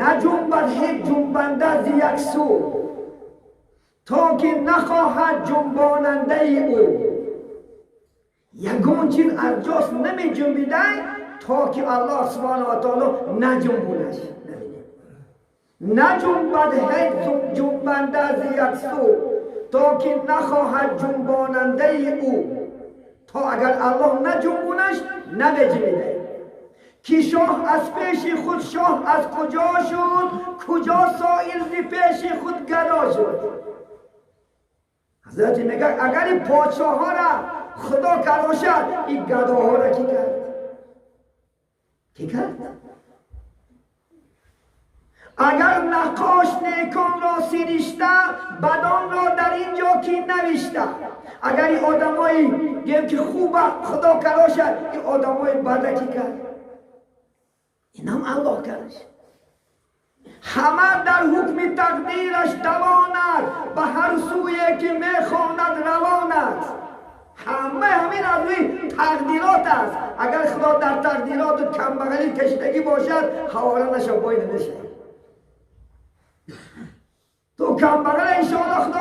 Наҷунбад ҳеҷ ҷунбанда зи як сӯ, то ки нахоҳад ҷунбонандаи ӯ. Ягон чиз аз ҷост намеҷунбидай, то ки Аллоҳ субҳанаҳу ва таоло наҷунбунаш. Наҷунбад ҳеҷ ҷунбанда зи як сӯ, то ки нахоҳад ҷунбонандаи ӯ. То агар Аллоҳ наҷунбунаш, намеҷунбидай. Ки шоҳ аз пеши худ шоҳ аз куҷо шуд, куҷо соил зи пеши худ гадо шуд. Ҳазрати мегӯяд, агар ин подшоҳҳоро Худо карошад, ин гадоҳоро кӣ кард? Кӣ кард? Агар наққош неконро сиришта, бадонро дар ин ҷо кӣ навишта? Агар ин одамои гем ки хуба Худо карошад, ин одамои бада кӣ кард? Инам Аллоҳ кардаш. Ҳама дар ҳукми тақдираш давонад, ба ҳар сӯе ки мехонад равонад. Ҳама ҳамин аз рӯи тақдирот аст. Агар Худо дар тақдироту камбағалӣ кашидагӣ бошад, ҳавора нашав, бой намешавӣ. Ту камбағала, иншоалло, Худо.